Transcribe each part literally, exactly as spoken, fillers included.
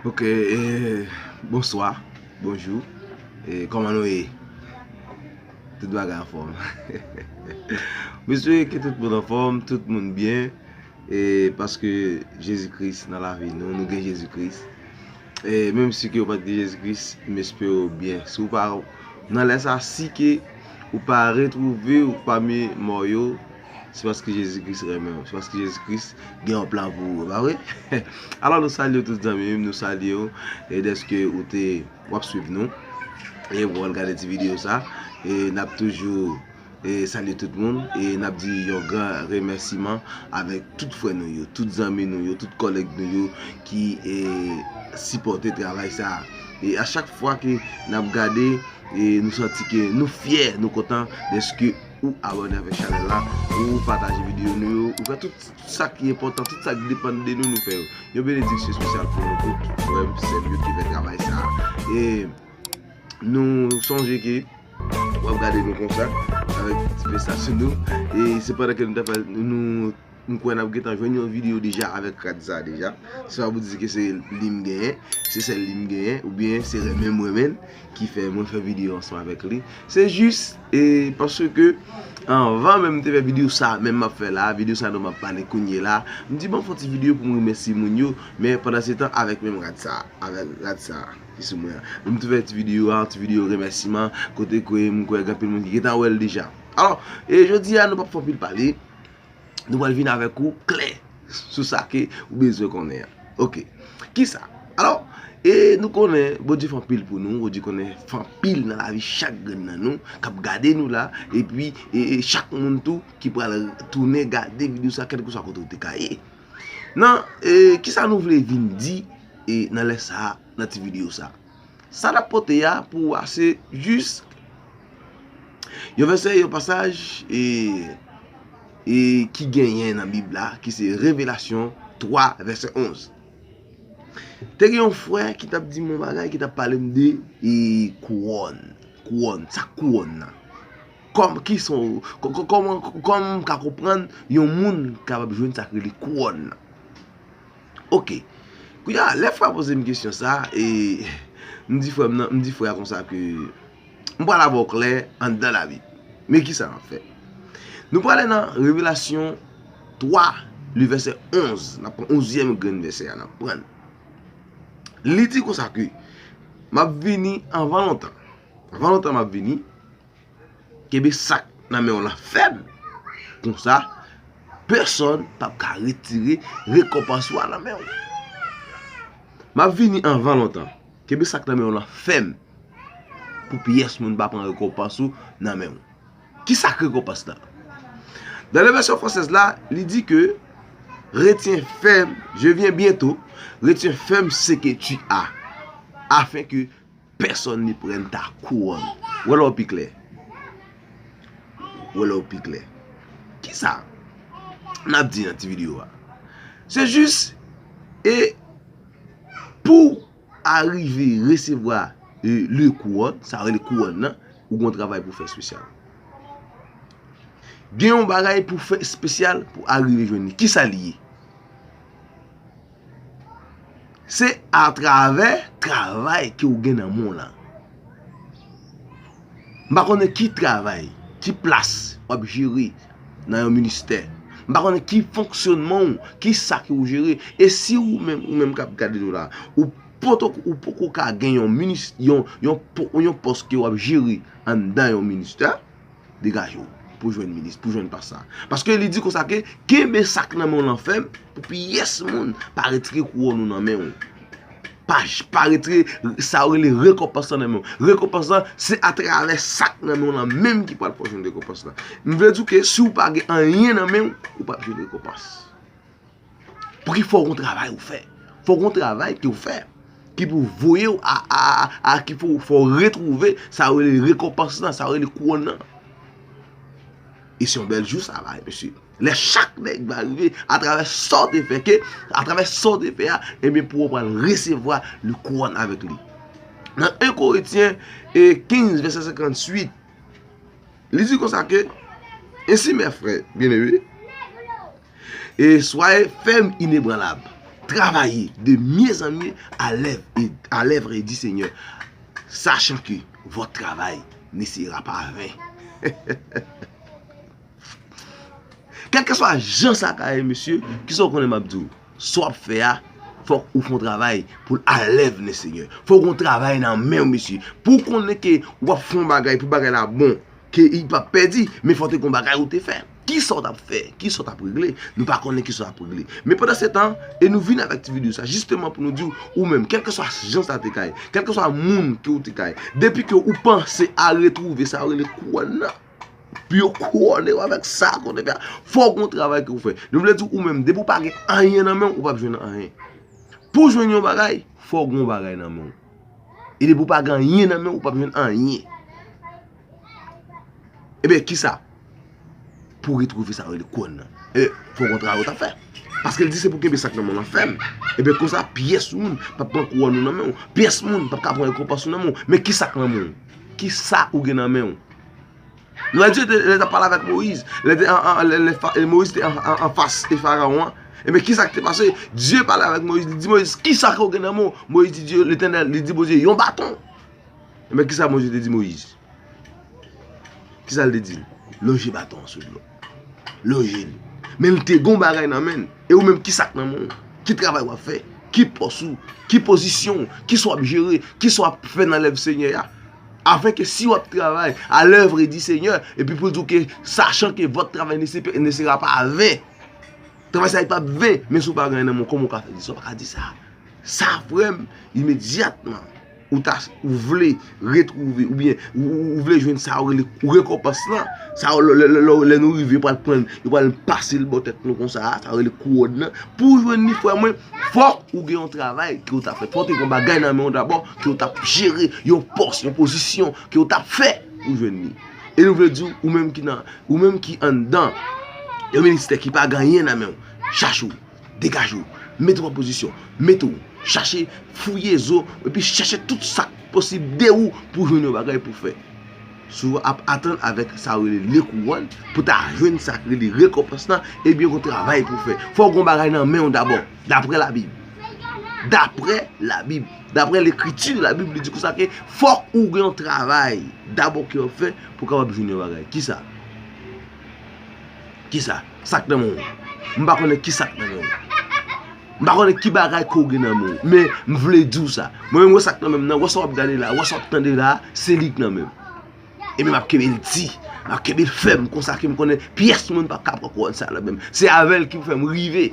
Ok, e, bonswa, bonjou, e, kòman nou ye? Tout bagay anfòm. M swete ke tout moun anfòm, tout moun byen, e, paske Jezi Kris nan lavi nou, nou gen Jezi Kris. E, menm si ke ou pa t gen Jezi Kris, m espere w byen. Si w pa nan lè sa, si ke ou pa retwouve w pami mò yo, se paske Jezi Kris renmen w, se paske Jezi Kris gen yon plan pou ou, pa vre? Alò, nou salye tout zanmi m, nou salye w, e dèske ou te, w ap swiv nou, e w al gade ti videyo sa, e n ap toujou, e salye tout moun, e n ap di yon gran remèsiman avèk tout frè nou yo, tout zanmi nou yo, tout kòlèg nou yo ki, e, sipòte travay sa. E a chak fwa ke n ap gade, e nou santi ke nou fyè, nou kontan dèske ou abòne avèk chanèl la, ou pataje videyo nou yo, ou fè tout sa ki enpòtan, tout sa ki depann de nou, nou fè yo. Yon benediksyon espesyal pou nou tout, frè m, sè m yo ki fè travay sa. E nou sonje ke w ap gade nou konsa, avèk ti vès la sou nou. E se pandan ke nou t ap fè, nou, m kwè n ap gentan jwenn yon videyo deja avèk rad sa deja. Se pa pou di ke se li m genyen, se sèl li m genyen, oubyen se renmen m renmen l ki fè mwen fè videyo ansanm avèk li. Se jis, e, paske anvan menm m te fè videyo sa, menm m ap fè la, videyo sa nou m ap pale kounye la, m di, "Bon, fè yon ti videyo pou m remèsye moun yo," men pandan se tan, avèk menm rad sa, avèk rad sa ki sou mwen an. M te fè ti videyo a, ti videyo remèsiman, kote ke m kwè gen anpil moun ki gentan wè l deja. Alò, e jodi a, nou p ap fè anpil pale, nou pral vin avèk ou klè sou sa ke ou bezwen konnen an. Ok. Kisa? Alò, e nou konnen Bondye fè anpil pou nou, Bondye konnen fè anpil nan lavi chak grenn nan nou k ap gade nou la, epi, e, e chak moun tou ki pral tounen gade videyo sa, kèlkeswa kote ou te ka ye. Nan, e, kisa nou vle vin di, e, nan lè sa a, nan ti videyo sa? Sa n ap pote a pou w a se jis yon vèsè, yon pasaj, e, e ki genyen nan Bib la, ki se Revelasyon twa, vèsè onz. Te gen yon frè ki t ap di m yon bagay, ki t ap pale m de, e, kouwòn. Kouwòn, sa kouwòn nan. Kòm, ki son, kò-, kò-, kòman, kòman m ka konprann yon moun kapab jwenn sa k rele kouwòn nan? Ok. Kounye a, lè frè a poze m kesyon sa, e m di frè m nan, m di frè a konsa ke m pral avè w klè anndan Labib. Men kisa n ap fè? Nou prale nan Revelasyon twa, le vèsè onz. N ap pran onzyèm grenn vèsè a, n ap pran l. Li di konsa ke, "M ap vini anvan lontan. Anvan lontan m ap vini, kenbe sa k nan men w lan fèm. Konsa, pèsòn p ap ka retire rekonpans ou a nan men w. M ap vini anvan lontan. Kenbe sa k nan men w lan fèm, pou pyès moun pa pran rekonpans ou nan men w." Kisa k rekonpans la? Dans la version française la, li di ke, "Retiens ferme, je viens bientôt, retiens ferme ce que tu as, afin que personne ne prenne ta couronne." Ou wè l pi klè. Ou wè l pi klè. Kisa n ap di nan ti videyo a? Se jis, e pou arive resevwa, e, le kouwòn, sa rele kouwòn nan, ou gon travay pou fè espesyal. Gen yon bagay pou fè espesyal pou arive jwenn li. Kisa li ye? Se atravè travay ke w gen nan men w lan. M pa konnen ki travay, ki plas w ap jere nan yon ministè. M pa konnen ki fonksyonman w, ki sa ke w jere. E si ou menm, ou menm k ap gade nou la, ou poto, ou poko ka gen yon minis-, yon, yon po-, yon pòs ke w ap jere anndan yon ministè, degaje w pou jwenn minis, pou jwenn plas sa. Paske li di konsa ke kenbe sa k nan men w lan fèm, pou pyès moun pa retire kouwòn ou nan men w. Pa, pa retire sa yo rele rekonpans lan nan men w. Rekonpans lan, se atravè sa k nan men w lan menm ki pral fè w jwenn rekonpans lan. M vle di w ke si w pa gen anyen nan men w, ou p ap jwenn rekonpans. Pou ki fò w gon travay ou fè. Fò w gon travay ke w fè. Ki pou voye w a, a, a, a, ki fò, fò w retwouve sa yo rele rekonpans lan, sa yo rele kouwòn nan. E se yon bèl jou sa va, mesye. Lè chak nèg va rive, atravè sa w te fè, ke, atravè sa w te fè a, ebyen, pou w pral resevwa le kouwòn avèk li. Nan en Korentyen, e, kenz, vèsè senkantuit, li di konsa ke, "Ainsi, mes frères bien-aimés, et soyez fermes, inébranlables, Travaillez de mieux en mieux à l'œuvre et, à l'œuvre et du Seigneur, sachant que votre travail ne sera pas vain. Kèlkeswa jan sa ka ye, mesye, kisa w konnen m ap di w? Sa w ap fè a, fòk ou fè yon travay pou l alèv nan Senyè. Fòk ou gen yon travay nan men w, mesye. Pou w konnen ke w ap fè yon bagay, pou bagay la bon, ke li p ap pèdi, men fòk te gen yon bagay ou te fè. Kisa w t ap fè? Kisa w t ap regle? Nou pa konnen kisa w ap regle. Men pandan se tan, e nou vin avèk ti videyo sa, jisteman pou nou di w, ou menm, kèlkeswa jan sa te ka ye, kèlkeswa moun ke w te ka ye, depi ke ou panse a retwouve sa yo rele kouwòn nan, pou yo kouwone w avèk sa ke w te fè a, fò w gen yon travay ke w fè. Nou vle di ou menm, depi w pa gen anyen nan men w, ou p ap jwenn anyen. Pou w jwenn yon bagay, fò w gen yon bagay nan men w. E depi w pa gen anyen nan men w, ou p ap jwenn anyen. Ebyen, kisa? Pou w retwouve sa yo rele kouwòn nan. Ebyen, fò w gen yon travay ou t ap fè. Paske l di se pou kenbe sa k nan men w lan fèm. Ebyen, konsa, pyès moun p ap pran kouwòn ou nan men w. Pyès moun p ap ka pran rekonpans ou nan men w. Men kisa k nan men w? Kisa ou gen nan men w? Nou wè Dye te, lè l t ap pale avèk Moyiz, lè te an, an, lè, lè Fa- Moyiz te an, an, anfas e Farawon an, ebyen, kisa k te pase? Dye pale avèk Moyiz, li di Moyiz, "Kisa ke w gen nan men w?" Moyiz di Dye, Letènèl, li di Bondye, "Yon baton." Ebyen, kisa Bondye te di Moyiz? Kisa l te di l? Lonje baton an sou dlo. Lonje l. Men l te gen yon bagay nan men l. E ou menm, kisa k nan men w? Ki travay w ap fè? Ki pòs ou? Ki pozisyon w? Kisa w ap jere? Kisa w ap fè nan lèv Senyè a? Afin ke si w ap travay à l'œuvre du Seigneur, epi pou l di w ke, sachant que votre travail ne se- ne sera pas vain. Travay sa a p ap ven, men si w pa gen anyen nan men w, kòman w ka fè di sa? W pa ka di sa. Sa, frè m, imedyatman, ou ta, ou vle retwouve, oubyen ou, ou, ou vle jwenn sa yo rele rekonpans lan, sa yo, lè, lè, lè, lè nou rive, yo pral pran, yo pral pase l bò tèt nou konsa, sa yo rele kouwòn nan. Pou w jwenn li, frè mwen, fòk ou gen yon travay ke w t ap fè. Fòk te gen yon bagay nan men w dabò ke w t ap jere, yon pòs, yon pozisyon ke w t ap fè pou w jwenn li. E nou vle di w, ou menm ki nan, ou menm ki anndan yon ministè ki pa gen anyen nan men w, chache w, degaje w, mete w an pozisyon, mete w, chache fouye zo, epi chache tout sa k posib de ou pou w jwenn yon bagay pou w fè. Si w ap atann avèk sa yo rele lekouwòn, pou w ta jwenn sa k rele rekonpans lan, ebyen, gen yon travay pou w fè. Fò w gen yon bagay nan men w dabò, daprè Labib. Daprè Labib, daprè lekriti de Labib, li di konsa ke fòk ou gen yon travay dabò ke w ap fè pou w kapab jwenn yon bagay. Kisa? Kisa? Sa k nan men w? M pa konnen kisa k nan men w. M pa konnen ki bagay ke w gen nan men w. Men, m vle di w sa. Mwen menm, wè sa k nan men m nan, wè sa w ap gade la, wè sa w ap tande la, se li k nan men m. Ebyen, m ap kenbe l di, m ap kenbe l fèm konsa ke m konnen pyès moun p ap ka pran kouwòn sa a nan men m. Se avè l ki pou fè m rive.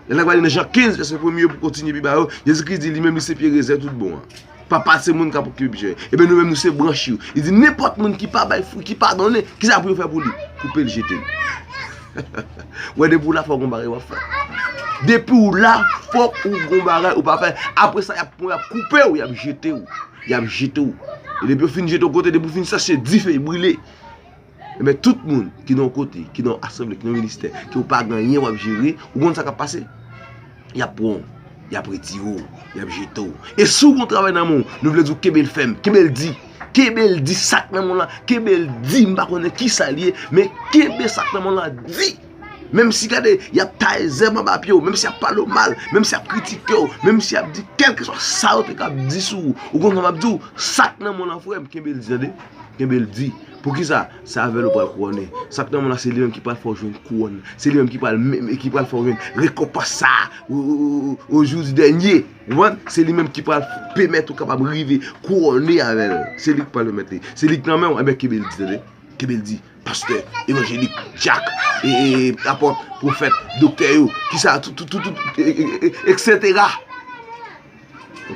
Lè n ap gade nan Jan kenz, vèsè premye, pou kontinye pi ba yo, Jezikri di li menm li se pye rezen tout bon an. Papa l se moun k ap okipe pye. Ebyen, nou menm, nou se branch yo. Li di, nenpòt moun ki pa bay fwi, ki pa donnen, kisa pou yo fè pou li? Koupe l, jete l. Wè, depi w la, fòk gon bagay w ap fè. Depi w la, fòk ou gon bagay ou pa fè. Apre sa, y ap pran w, y ap koupe w, y ap jete w. Y ap jete w. E depi yo fin jete w kote, depi w fin sèche, dife brile. Ebyen, tout moun ki nan yon kote, ki nan yon asanble, ki nan yon ministè, ke w pa gen anyen w ap jere, ou konn sa k ap pase? Y ap pran w, y ap retire w, y ap jete w. E si w gen yon travay nan men w, nou vle di w kenbe l fèm, kenbe l di. Kenbe l di sa k nan men w lan, kenbe l di, m pa konnen kisa l ye, men kenbe sa k nan men w lan di. Menm si, gade, y ap taye zèb anba pye w, menm si y ap pale w mal, menm si y ap kritike w, menm si y ap di kèlkeswa sa yo te kab di sou ou, ou konn sa m ap di w, sa k nan men w lan, frè m, kenbe l di, tande. Kenbe l di. Poukisa? Se avè l ou pral kouwone. Sa k nan men w lan, se li menm ki pral fè w jwenn kouwòn. Se li menm ki pral, ki pral fè w jwenn rekonpans sa a, o, o, o, o jou di dènye. Ou konprann? Se li menm ki pral pèmèt ou kapab rive kouwone avè l. Se li ki pral pèmèt li. Se li k nan men w, enben, kenbe l di, tande. Kenbe l di. Pastè, evanjelik, dyak, e, e, e, apòt, pwofèt, doktè yo, kisa, tout, tout, tout, tout, e, e, e, etsetera.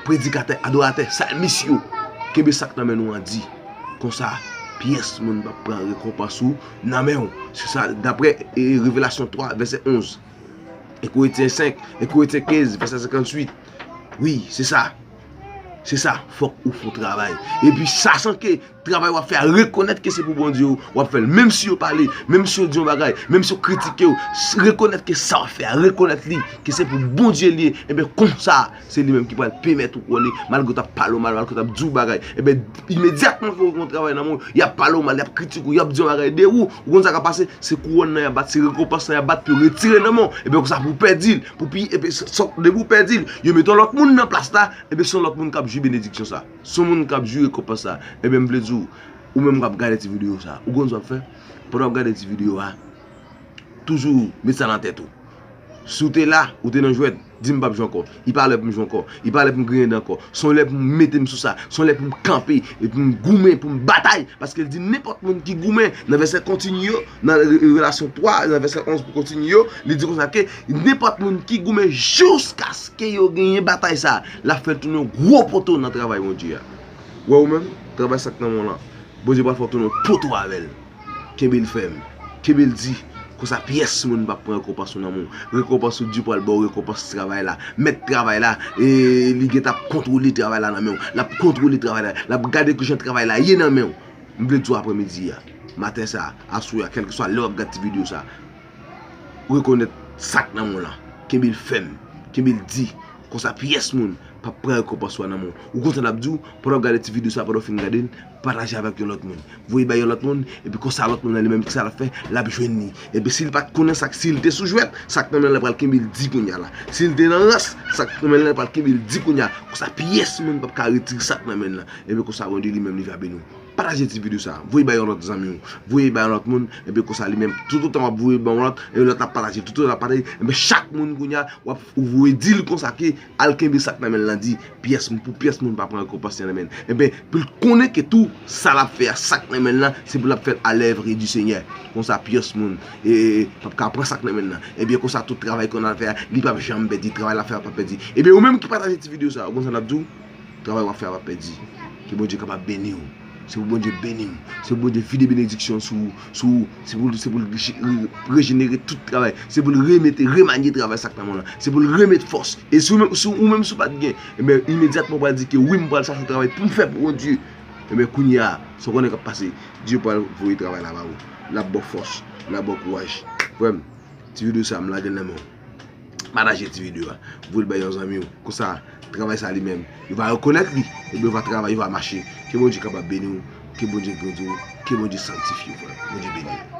Predikatè, adoratè, salmis yo, kenbe sa k nan men nou an di. Konsa, pyès moun p ap pran rekonpans ou nan men w. Se sa, daprè, e, Revelasyon twa, vèsè onz. En Korentyen senk, en Korentyen kenz, vèsè senkantuit. Wi, se sa. Se sa, fòk ou fè yon travay. Epi sa san ke travay w ap fè a, rekonèt ke se pou Bondye w ap fè l. Menm si yo pale, menm si yo di yon bagay, menm si yo kritike w, s- rekonèt ke sa w ap fè a, rekonèt li, ke se pou Bondye l ye. Ebyen, konsa, se li menm ki pral pèmèt ou konnen, malgre yo t ap pale w mal, malgre yo t ap di w bagay. Ebyen, imedyatman ke w gen yon travay nan men w, y ap pale w mal, y ap kritike w, y ap di yon bagay de ou, ou konn sa k ap pase, se kouwòn nan y ap bat, se rekonpans lan y ap bat pou yo retire nan men w. Ebyen, konsa pou w pèdi l, pou pi, epi s- s- depi w pèdi l, yo mete yon lòt moun nan plas la, ebyen, se yon lòt moun k ap jwi benediksyon sa. Se yon moun k ap jwi rekonpans sa. Ebyen, m vle di w, ou menm k ap gade ti videyo sa, ou konn sa w ap fè? Pandan w ap gade ti videyo a, toujou met sa nan tèt ou. Si w te la, ou te nan jwèt, di m p ap jwe ankò. Li pa lè pou m jwe ankò. Li pa lè pou m griyen dan ankò. Se yon lè pou m mete m sou sa. Se yon lè pou m kanpe. E pou m goumen, pou m batay. Paske l di nenpòt moun ki goumen. Nan vèsè kontini yo, nan re- relasyon twa, nan vèsè onz pou kontini yo, li di konsa ke nenpòt moun ki goumen jiskaske yo genyen batay sa, l ap fè l tounen yon gwo poto nan travay Bondye a. Wè ou menm, travay sa k nan men w lan, Bondye pral fè w tounen yon poto avè l. Kenbe l fèm. Kenbe l di. Konsa pyès moun p ap pran rekonpans ou nan men w. Rekonpans ou, Dye pral ba w rekonpans travay la. Mèt travay la, e, li gentan ap kontwole travay la nan men w. L ap kontwole travay la. L ap gade kijan travay la ye nan men w. M vle di w aprèmidi a, maten sa, aswè a, kèlkeswa lè w ap gade ti videyo sa, rekonèt sa k nan men w lan. Kenbe l fèm. Kenbe l di. Konsa pyès moun p ap pran rekonpans ou a nan men w. Ou konn sa n ap di w, pandan w ap gade ti videyo sa, pandan w fin gade l, pataje avèk yon lòt moun. Voye bay yon lòt moun, epi konsa lòt moun nan li menm, kisa l ap fè? L ap jwenn li. Epi si l pa t konnen sa, si l te sou jwèt, sa k nan men l lan pral kenbe l di kounye a la. Si l te nan rans, sa k nan men l lan pral kenbe l di kounye a. Konsa pyès moun p ap ka retire sa k nan men l lan. Epi konsa Bondye li menm li va beni w. Pataje ti videyo sa. Voye bay yon lòt zanmi w. Voye bay yon lòt moun. Epi konsa li menm, toutotan w ap voye bay yon lòt, epi lòt la ap pataje. Toutotan l ap pataje, epi chak moun kounye a, w ap ou voye di l konsa ke al kenbe sa k nan men l lan di, pyès moun, pou pyès moun pa pran rekonpans li nan men l. Ebyen, pou l konnen ke tou, sa l ap fè a, sa k nan men l lan, se pou l ap fè l à l'œuvre du Seigneur. Konsa, pyès moun, e, e, p ap ka pran sa k nan men l lan. Ebyen, konsa, tout travay ke w nan fè a, li p ap janm pèdi. Travay l ap fè a p ap pèdi. Ebyen, ou menm ki pataje ti videyo sa, ou konn sa n ap di w? Travay w ap fè a p ap pèdi. Ke Bondye kapab beni w. Se pou Bondye beni w. Se pou Bondye vide benediksyon sou ou. Sou ou. Se pou, se pou l reje- re- rejenere tout travay. Se pou l remete, remanye travay sa k nan men w lan. Se pou l remete fòs. E si ou menm, si ou menm si w pa t gen, ebyen, imedyatman w pral di ke wi, m pral chache yon travay pou m fè pou Bondye. Ebyen, kounye a, sa w konnen k ap pase. Dye pral voye travay la ba ou. L ap ba w fòs. L ap ba w kouraj. Frè m, ti videyo sa a, m lage l nan men w. Pataje ti videyo a. Voye l bay yon zanmi w. Konsa, travay sa li menm, yo va rekonèt li. Ebyen, yo va travay, yo va mache. Ke Bondye kapab beni w. Ke Bondye grandi w. Ke Bondye sanktifye w, frè. Bondye beni w.